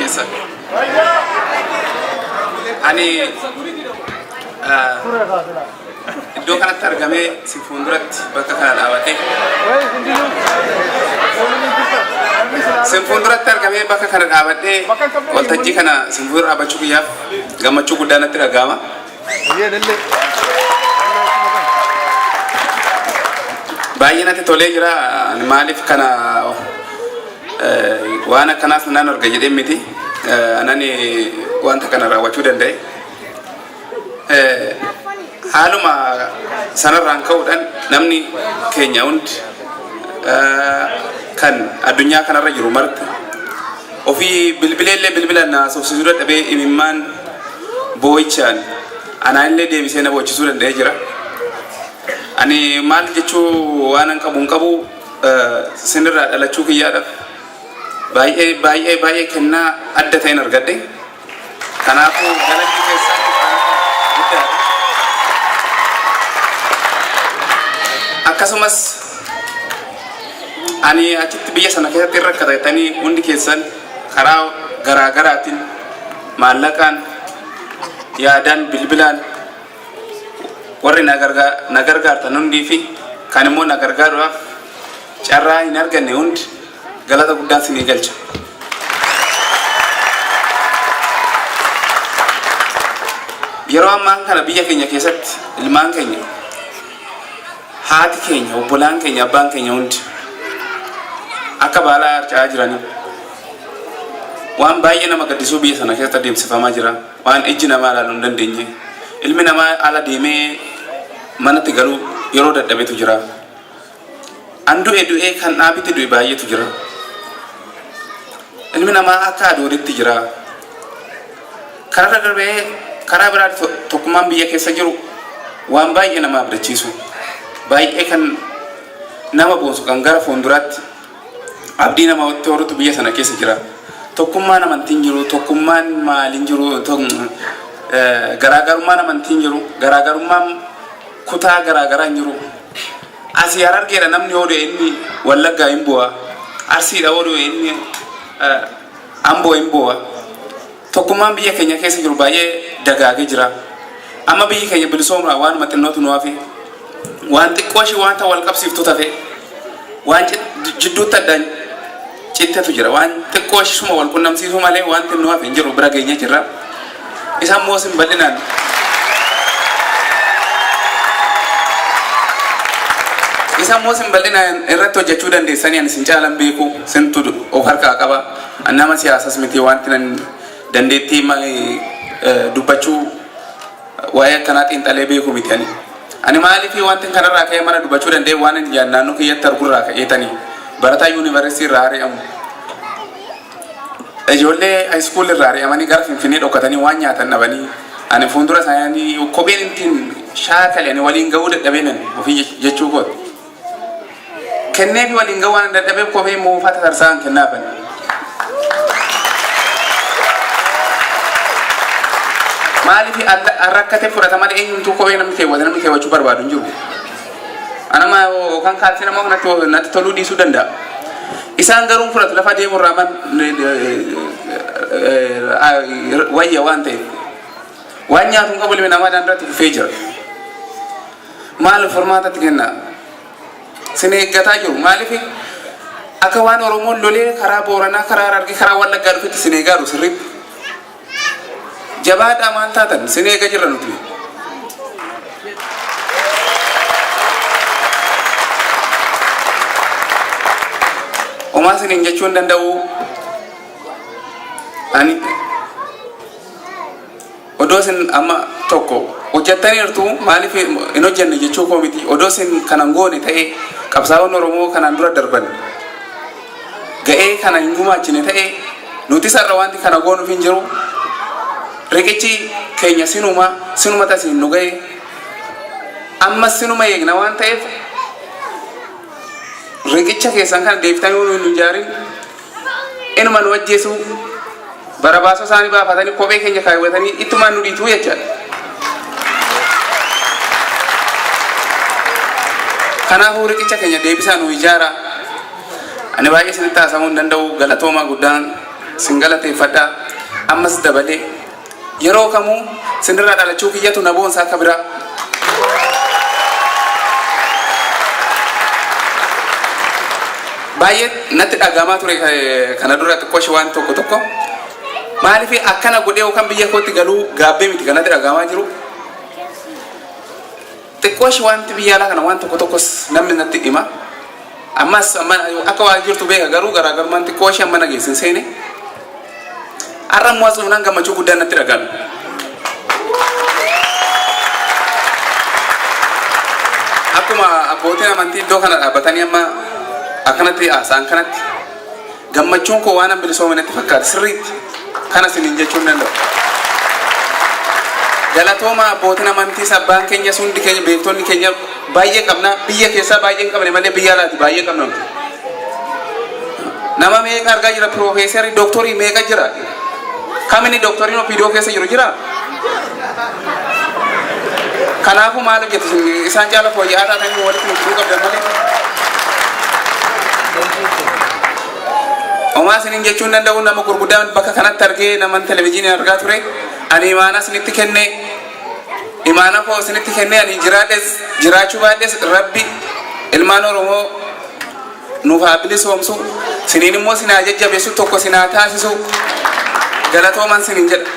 keessa. Ani iddoo kanatti argamee si fuulduratti bakka kana dhaabatee sin fuulduratti argamee bakka kana dhaabadhee waltajjii kana sin fuuldura dhaabachuu kiyyaaf gammachuu guddaa natti dhaga'ama. Baay'ee natti tolee jira. Ani maaliif kana waan akkanaas nan arga jedhee miti. Anani wanta kana raawwachuu danda'e. Haaluma sanarraan ka'uudhaan namni keenya hundi kan addunyaa kanarra jiru marti ofii bilbileellee bilbila na haasofsiisuu dadhabee imimmaan boo'ichaan anaanillee deebisee na boochisuu danda'ee jira. Ani maal jechuu waan an qabu hin qabu, sinirraa dhalachuu kiyyaadhaaf baay'ee baay'ee baay'ee kennaa adda ta'een argadhe. Kanaafuu galanni keessan guddaadha. Akkasumas ani achitti biyya sana keessatti irra rakkatanii hundi keessan karaa garaa garaatiin, maallaqaan, yaadaan, bilbilaan warri na gargaartan hundii fi kan immoo na gargaaruudhaaf carraa hin arganne hundi galata guddaan sinii galcha. Yeroo ammaan kana biyya keenya keessatti ilmaan keenya, haati keenya, obbolaan keenya, abbaan keenya hundi akka baalaa harca'aa jiranii waan baay'ee nama gaddisuu biyya sana keessatti adeemsifamaa jira. Waan ijji namaa ilaaluu hin dandeenye. Ilmi namaa ala deemee manatti galuu yeroo dadhabetu jira. An du'e du'ee kan dhaabitti du'e baay'eetu jira. Ilmi namaa akka adooritti jira. Kanarra darbee karaa biraa tokkummaan biyya keessa jiru waan baay'ee nama abdachiisu, baay'ee kan nama boonsu, kan gara fuulduraatti abdii namatti horutu biyya sana keessa jira. Tokkummaan amantiin jiru, tokkummaan maaliin jiru, garaagarummaan amantiin jiru, garaagarummaan kutaa garaagaraa hin jiru. Asii Harargeedha namni yoo du'e inni Wallaggaa hin bu'a. Arsiidha yoo du'e inni Amboo hin bu'a. Tokkummaan biyya keenya keessa jiru baay'ee dagaagee jira. Amma biyyi keenya bilisoomraa waanuma xinnootu nu hafe. Waan xiqqoo ishii wanta wal qabsiiftu tafe. Waan jidduutti addaan cittetu jira. Waan xiqqoo ishii suma wal qunnamsiisuu malee wanti nu hafe hin jiru, bira geenye jirra. Isaan immoo isin bal'inaan Isa immoo isin bal'inaan irratti hojjechuu dandeessanii, ani isin caalan beeku, sintu of harkaa qaba. Ani nama siyaasas miti, wanti nan dandeettii dubbachuu waa'ee akkanaa xiinxalee beeku miti ani. Ani maaliif wanti kanarraa ka'ee mana dubbachuu danda'e, waan inni naannoo kiyyatti argurraa ka'eetanii barataa yuunivarsiitii irraa ari'amu. Ijoollee high school irraa ari'amanii gara Finfinnee dhokatanii waan nyaatan dhabanii, ani fuuldura isaanii kopheen ittiin shaakale ani waliin ga'uu dadhabeenan ofii jechuu kooti. Kenneefi waliin ga'uu waan dadhabeef kophee moofaa tatarsa'an kennaafan. Maaliif rakkate fudhata malee eenyumtuu kophee namni keewwate namni keewwachuu barbaadu hin jiru. Anama yookaan kaalsii nama kanatti natti toluu dhiisuu danda'a. Isaan garuu fudhatu, lafa deemu irraa man wayya waan ta'eef. Waan nyaatu hin qabu, ilmi namaa daandiirratti kufee jira. Maal furmaatatti kenna? Sin eeggataa jiru. Maaliif akka waan Oromoon lolee karaa Booranaa, karaa Harargee, karaa Wallaggaa dhufetti sin eegaaru sirriitti. Jabaadhaa, maal taatan, sin eega jirra nuti. Homaa siniin jechuu hin danda'u. Ani odoo isin amma tokko hojjettaniirtu, maaliif hin hojjenne jechuu koo miti, odoo isin kanan goone ta'e, qabsaa'onni Oromoo kanaan dura darban ga'ee kana hin gumaachine ta'e, nuti sarara wanti kana goonuuf hin jiru. Riqichi keenya sinuma, sinuma tasiin nu ga'e, ammas sinuma eegna waan ta'eef, riqicha keessan kana deebitanii nu hin ijaarin inuma nu ajjeesu, bara baasoo isaanii baafatanii kophee keenya kaawwatanii ittumaan nu dhiituu jechaadha. Kanaafuu riqicha keenya deebisaa nu ijaara. Ani baay'ee isinitti haasa'uu hin danda'u, galatoomaa guddaan. sin galateeffadha. Ammas dabalee yeroo kamuu sinirraa dhalachuu kiyyatu na boonsa akka biraa. Baay'ee natti dhagahamaa ture kana dura xiqqoo ishee waan tokko tokko. Maaliif akkana godhee yookaan biyya kootti galuu gaabbee miti kanatti dhagahamaa jiru. Xiqqoo ishee wanti biyya alaa kana waan tokko tokkos namni natti hima. Ammas amma akka waa jirtu beeka, garuu garaagarummaan xiqqoo ishee amma nageessin seene. Har'a immoo as dhufnaan gammachuu guddaan natti dhagahame. Akkuma abbootiin amantii iddoo kana dhaabbatanii amma akkanatti haasa'an kanatti, gammachuun koo waan an bilisoome natti fakkaata sirriitti, kana isiniin jechuu hin danda'u. Galatooma abbootiin amantiis, abbaan keenyas, hundi keenya, beektonni keenya baay'ee qabna. Biyya keessaa baay'ee hin qabne malee biyya alaati baay'ee qabna nuti. Nama meeqa argaa jira? Piroofeesarii, dooktorii meeqa jira? Kamini dooktoriin OPDO keessa jiru jira? Kanaafuu maal hojjetu isin isaan caala fooyya'aa taatanii walitti nu fiduu qabdan malee. Homaa isiniin jechuun danda'u, nama gurguddaa bakka kanatti argee, nama televizyiinii argaa ture. Ani imaanaa isinitti kenne, imaanaa koo isinitti kenne. Ani jiraadhes jiraachuu baadhes, Rabbi ilmaan Oromoo nuuf haa bilisoomsu, siniin immoo sinaa jajjabeessu, tokko sinaa taasisu. Galatooman sinin jedha.